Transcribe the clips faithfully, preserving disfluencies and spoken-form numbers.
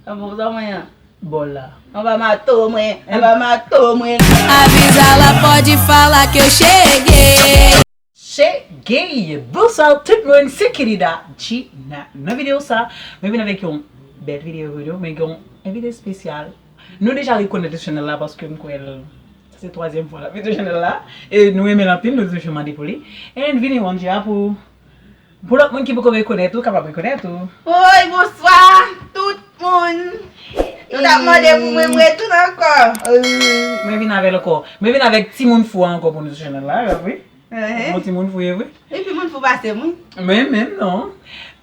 An bon, sa mwen an. Bò la. Anba mato mwen, anba mato mwen. Avisa la, pode falar que eu cheguei. Cheguei! Bonswa tout moun, se Kenida Gina. Nan videyo sa, mwen vin avèk yon bèl videyo, videyo, men yon envite espesyal. Nou deja rekonèt sou chanèl la paske m kwè l, sa se twazyèm fwa l ap vin sou chanèl la. E nou renmen l anpil, nou toujou mande pou li. And vini Wandja pou, pou lòt moun ki poko rekonèt ou, kapab rekonèt ou. Woy, bonswa tout moun. Nou t ap mande pou mwen, m retounen ankò. Mwen vin avè l ankò. Mwen vin avèk timoun fou an ankò pou nou sou chanèl la, wi. Ehe. Bon timoun fou ye vre. Epi moun fou pase m, wi. Men, men, non.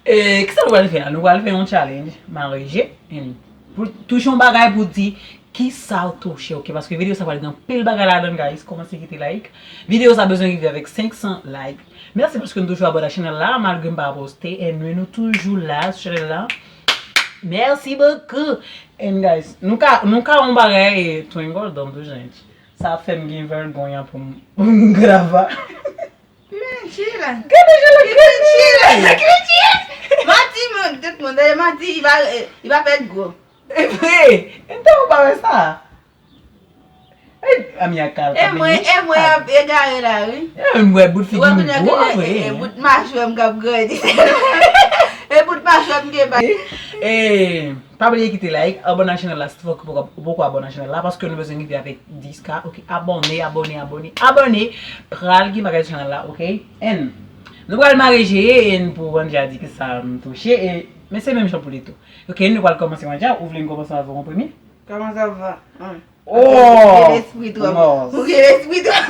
E, kisa nou pral fè la? Nou pral fè yon challenge, mare je, and pou touche yon bagay pou di kisa w touche, ok? Paske videyo sa pral gen anpil bagay ladan, guys. Kòmanse kite like. Videyo sa bezwen rive avèk senk san like. Mèsi paske nou toujou abòne ak chanèl la, malgre m pa poste, and nou, nou toujou la sou chanèl la. Mèsi bokou. And guys, nou ka, nou ka yon bagay, e, Twinkle, don't do, jent. Sa ap fè m gen vègòy an pou m, pou m grava. Men, chila. Gade jan l ap gade. Chila, chila. Manti, moun, tout moun, dèyè manti, li pa, li pa pèt gwo. E vre, m te ou pa wè sa. Ey, ami ak kal. E mwen, e mwen ap egare la, wi. E m wè bout figi m gwo, vre. E bout machwè m k ap grandi. E bout machwè m gen ba. E, pa bliye kite like, abòne ak chanèl la, si w poko, poko abòne ak chanèl la, paske nou bezwen rive avèk dis K, ok, abòne, abòne, abòne, abòne, pral gen bagay sou chanèl la, ok? And, nou pral mare je, and pou Wandja di kisa m touche, e, men se menm jan pou li tou. Ok, nou pral kòmanse Wandja, ou vle n kòmanse avè w an premye? Comment ça va? Hein. Oh! Ou gen lespri twòp. Ou gen lespri twòp.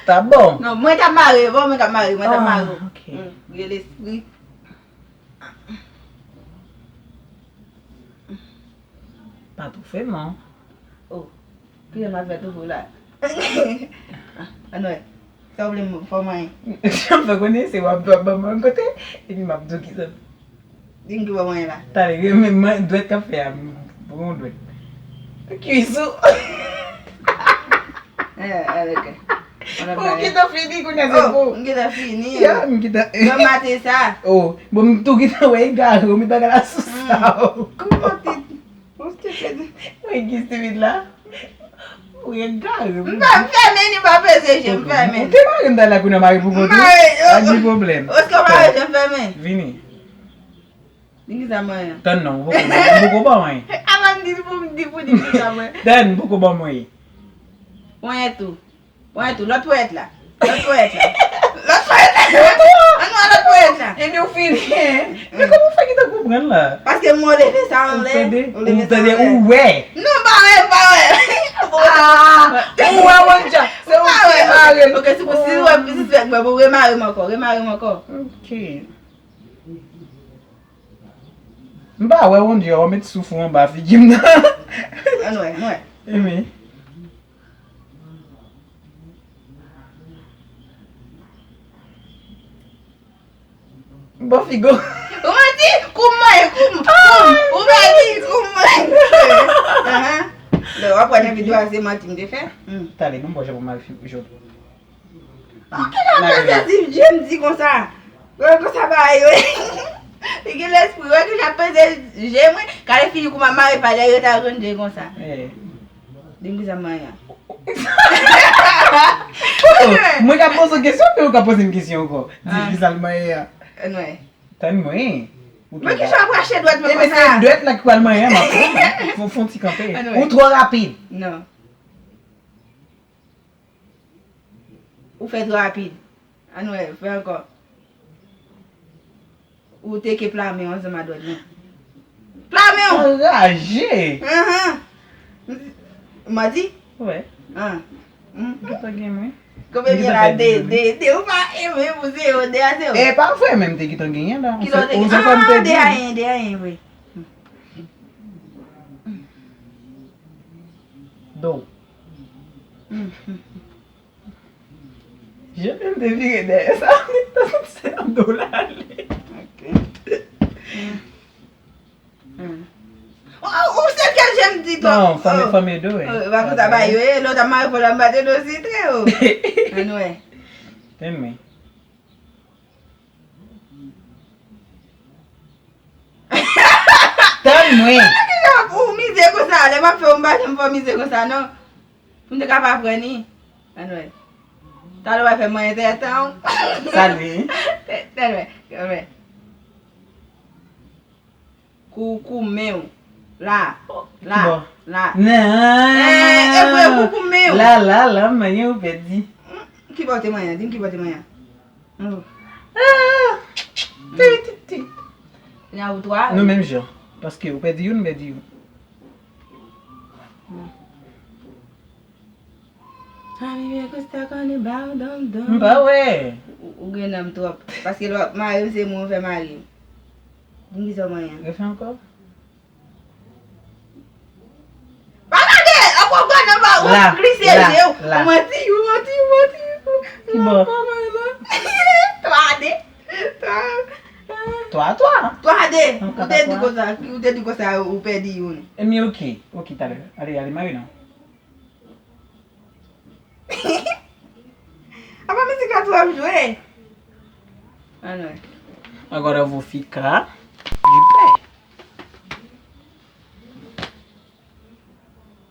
Ta bon. Non, mwen t ap mare, bon, mwen t ap mare, mwen t ap mare. Ah, ok. Mm, ou gen lespri. Pa toufe, non. Oh, kiyè m ap fè toufe la? Anwè, sa w vle m fè w manyen? Jan m fè konnen se w ap ban m yon kote, epi m ap di w kisa. Di m ki bò manyen la. Talè, men mwen, dwèt k ap fè a, m pran yon dwèt. Kwis ou. Eh, eh, ok. Ou gentan fini kounye a, se pou. M gentan fini. Ya, m gentan. Bon maten sa. Oh, bon, m tou gentan wè egare, ou met bagay la sou sa. Kòman maten? Ou stupid. Mwen ki stupid la. Ou egare. M pa, m fèmen, li pa peze je, m fèmen. Ou te mare m talè kounye a, mare pou kont ou. Pa gen pwoblèm. Oske w mare je, m fèmen. Vini. Di kisa mwen an? Tann non, ou poko, ou poko ban mwen. Avan m di pou m di pou di kisa mwen. Tann, ou poko ban mwen. Ponyèt ou. Ponyèt ou, lòt ponyèt la. Lòt ponyèt la. Lòt ponyèt la. Ann wè lòt ponyèt la. Epi ou fini. Men kòman ou fè gentan konprann la? Paske mwen leve sa anlè. Ou tande, ou wè. Non, pa wè, pa wè. Ah, ou wè Wandja. Se ou ki mare m. Ok, si pou, si ou wè, si ou wè, bon, remare m ankò, remare m ankò. Ok. M pa wè, Wondye, w met souf ou anba figi m nan. Ann wè, ann wè. Wi. Bon figo. Ou mwen di, koum mwen, koum, koum. Ou mwen di, koum mwen. Ahan. Lè w ap wè nan videyo a, se manti m te fè. Hmm. Talè, non, bon, jan pou mari figo. Ok, la peze di, je m di konsa. Wè konsa bagay yo. Li gen lespri, wè ki jan peze je mwen. Kale fini kouman mare pa dèyè yo ta jwenn je konsa. Eh. Di m kisa m manyen. Oh, mwen ka poze w kesyon, men ou ka poze m kesyon ankò. Di kisa l manyen an. Ann wè. Tann mwen. Men ki jan w ap rache dwèt mwen konsa? Ebyen, se dwèt la ki pral manyen an, m ap fon, fon ti kanpe. Ann wè. Ou twò rapid. Non. Ou fè twò rapid. Ann wè, fè ankò. Ou teke pla men w ansanm a dwèt mwen. Pla men w! Anraje! Ahan. Manti? Wè. Ah. Hmm. Gentan gen mwen. Konbyen m gen la? De, de, de. Ou pa, e, men pou zewo, de a zewo. E pa vre, men m te gentan genyen la. Kilè w te genyen? Ah, de a yen, de a yen, vre. Do. Je m te vire dèyè sa, m te santi se nan do l ale. Ok. Hmm. Hmm. Oh, ou se kèl je m di tou? Non, fèmen, fèmen do, wi. Oh, pa konsa ba yo ye, lè w ta mare pou la m bate do sitre, oh. Ann wè. Fèmen. Tann mwen. Talè m ap fè w, m pa janm fè w mize konsa, non. Pou m te ka pa pran ni. Ann wè. Talè w ap fè manyen tèt an. Sa li? Tèt, tèt, wè. Wè. Kou, kou men w. La. La. Kibò? La. Nan. Eh, e vre, kou, kou men w. La, la, la, manyen ou pèdi. Kibò te manyen? Di m kibò te manyen. Oh. Ah! Ti, ti, ti. Kounye a ou twa. Nou menm jan. Paske ou pèdi youn, m pèdi youn. Ami byen Costa kòne ba w dondon. M pa wè. Ou, ou gen nanm twòp. Paske lè w ap mare m, se mwen ou fè mare m. Di m kisa w manyen. Refè ankò. Pa gade! Ankò gade anba, ou glise je w. Ou manti, ou manti, ou manti. Kibò? Twa de. Twa. Twa, twa. Twa de. Ou te di konsa, ou te di konsa ou pèdi youn. Ebyen, oke. Oke, talè. Ale, ale, mare non. Apa mizik la tou ap jwe? Ann wè. Agora eu vou ficar de pé.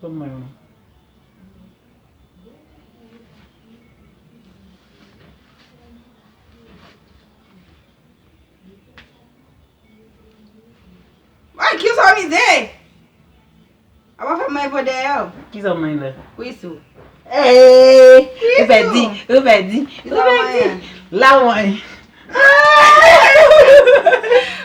Toma eu. Ay, ki sa mize? Apa fè mwen po dèyè w? Kisa w manyen la? Kwisou. Eey! Ou pèdi, ou pèdi, ou pèdi. La w manyen.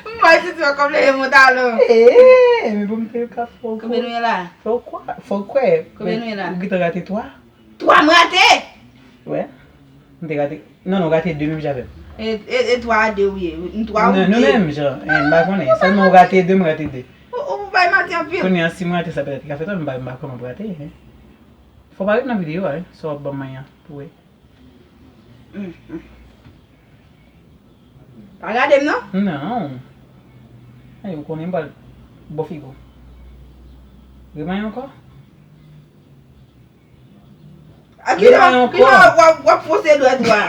M wè si se w kòm leve montalon. Eey, men pou m te ka fè w. Konbyen nou ye la? Fè w kwè, fè w kwè. Konbyen nou ye la? Ou gentan rate twa. Twa m rate! Wè. M te rate. Non, non, ou rate de menm jan avè m. E, e, e twa a de ou ye. M twa ou de. Non, nou menm jan. Eh, m pa konnen. Sèlman ou rate de, mwen rate de. Ou, ou bay manti anpil. Kounye a, si mwen rate sa, petèt li ka fè twa, m pa, m pa konnen pou rate, hein. Fò w pa ret nan videyo a, hein, sa w ap ban m manyen an, pou wè. Mm, mm. Pa gade m, non? Non. Ay, ou konnen m pral bò figi w. Remanyen ankò? A kilè, kilè w ap, w ap fose dwèt ou a?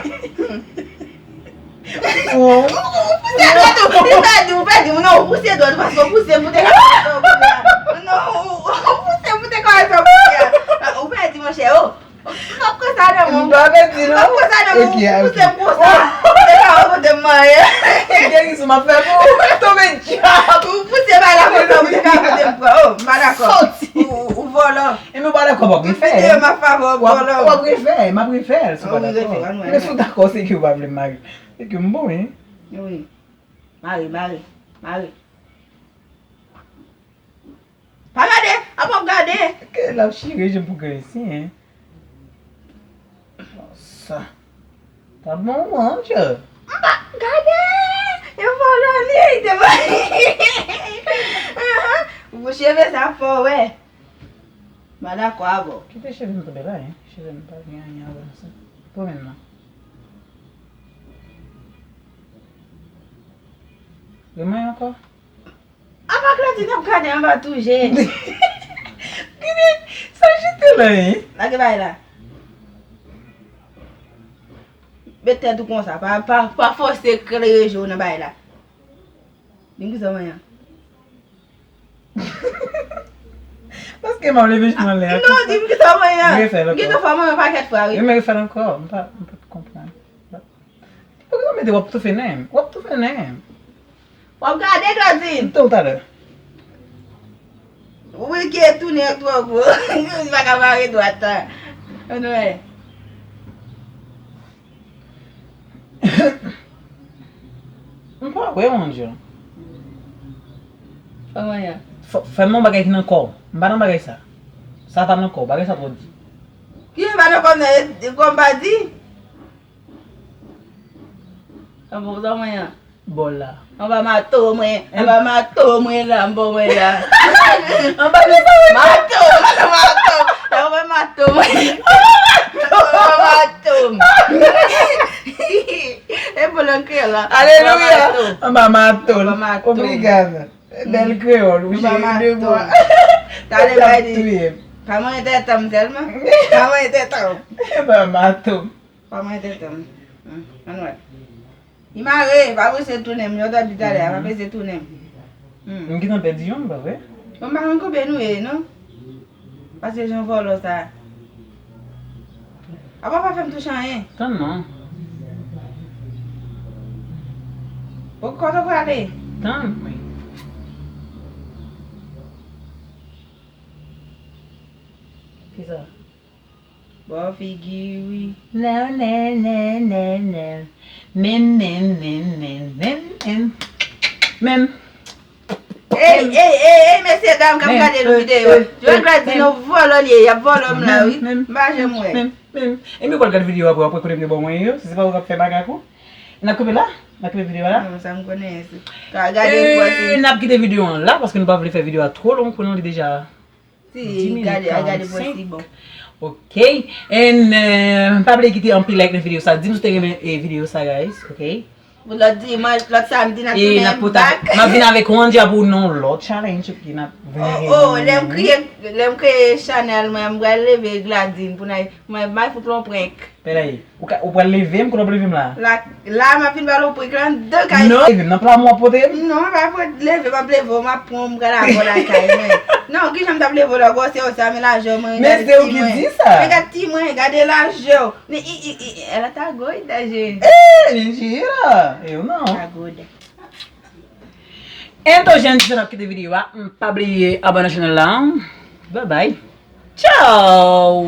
Ou pouse dwèt ou, li pèdi, ou pèdi, non, ou pouse dwèt ou, paske ou pouse m pou te ka fè sa ou pouse a. Non, ou, ou pouse m pou te ka fè sa ou pouse a. Ou pèdi, monchè, o. M ap konsa nan men w. M pa pèdi, non. M ap konsa nan men w. Ou pouse m konsa. Ou te ka wè kote m manyen. Se gerizon m ap fè pou ou. Tonbe djab. Ou pouse m ala konsa, ou te ka wè kote m pran. O, m pa dakò. Soti. Ou, ou, ou vòlò. E men w pa dakò, w ap refè. Tout videyo m ap favè w, w ap vòlò. W ap refè, m ap refè l, si w pa dakò. Wi, refè, ann wè. Men si w dakò, se ke w pa vle m mare. Se ke m bon, wi. Wi. Mare, mare, mare. Pa gade, apa w gade? Ke l ap chire je m pou gade si, hein. Sa. T ap bon, wi, Andjè. M pa gade! E vòlò li, te vòlò. Ahan. Pou cheve sa fò, wè. M pa dakò avè w. Kite cheve m tonbe la, hein. Cheve m pa gen anyen avè m sa. Pwomen m nan. Remanyen ankò. Apa Claudine ap gade anba tou je? Gade, sa jete la, hein? Lage bay la. Met tèt ou konsa. Pa, pa, pa fòse klere je w nan bay la. Di m kisa w manyen an. Paske m ap leve je m anlè a. Non, di m kisa w manyen an. M refè l ankò. Gentan fè w manyen yon pakèt fwa, wi. Wi, men refè l ankò. M pa, m pa t konprann. Poukisa w mete w ap toufe nen m? W ap toufe nen m. W ap gade, Claudine. M te w talè. Wilky e tounen twò gwo. Li pa ka mare dwat la. Ann wè. M pa wè, mon Dieu. Kòman ya? Fè, fè m yon bagay ki nan kò w. M pa nan bagay sa. Sa pa nan kò w. Bagay sa twò di. Ki pa nan kò m nan, e, e kò m pa di? An bon, sa mwen an. Bò la. Anba mato mwen, anba mato mwen la, m bon mwen la. Anba mato, anba mato, anba mato mwen. Anba mato. E bon nan kreyòl la. Alelouya. Anba mato. Anba mato. Obrigada. Bèl kreyòl, wi, cheri de mwa. Talè bay di. Pa manyen tèt an m sèlman. Pa manyen tèt an m. Anba mato. Pa manyen tèt an m. Ann wè. Li mare, pa prese tounen m, jan w t ap di talè a, pa prese tounen m. M gentan pèdi youn, pa vre? Bon, m pa konn konbyen nou ye, non? Pase jan vòlò sa. Apa pa fè m touche anyen. Tann non. Bon, kote w prale? Tann. Kisa? Bon, figi wi. Non, non, non, non, non. Menm, menm, menm, menm, menm, menm. Menm. Ey, ey, ey, ey, mesye dam k ap gade videyo. Jwenn Gladys, non, vòlò li ye, y ap vòlò m la wi. M pa janm wè. Menm, menm. E mi w pral gade videyo apre, apre kote m te ba w mwen yo, si se pa ou k ap fè bagay ak ou. N ap kanpe la? N ap kanpe videyo a la? Non, sa m konnen se. Ka gade pou wè si. N ap kite videyo an la, paske nou pa vle fè videyo a twò long pou nou, li deja Si, gade, a gade pou wè si bon. Ok. And, euh, pa bliye kite anpil like nan videyo sa. Di m si w te renmen, eh, videyo sa, guys. Ok. Pou lòt dimanch, lòt samdi, n ap tounen back. E n ap pota, n ap vin avèk yon djab ou non, lòt challenge ki n ap vin. Oh, oh, lè m kreye, lè m kreye chanèl mwen, m pral leve Gladine pou n al, mwen, m al fout yon prank. Pèlay, ou ka, ou pral leve m, kote w ap leve m la? La, la, m ap vin ba l yon prank la anndan kay. Non, leve m nan pla mwen w ap pote m? Non, m pa pot leve, m ap leve w, m ap pran w, m pral avè w lakay mwen. Non, kijan m t ap leve w la, gwosè w sa, men lajè w, mwen, men gade se ou ki di sa. Men gade ti mwen, gade lajè w. Men i, i, i, elle a ta gòy, daje. Eh, mentira! Eu não. Ta gòy. Entojen, se sa n ap kite videyo a. Pa bliye abòne nan chanèl la. Bye bye. Ciao!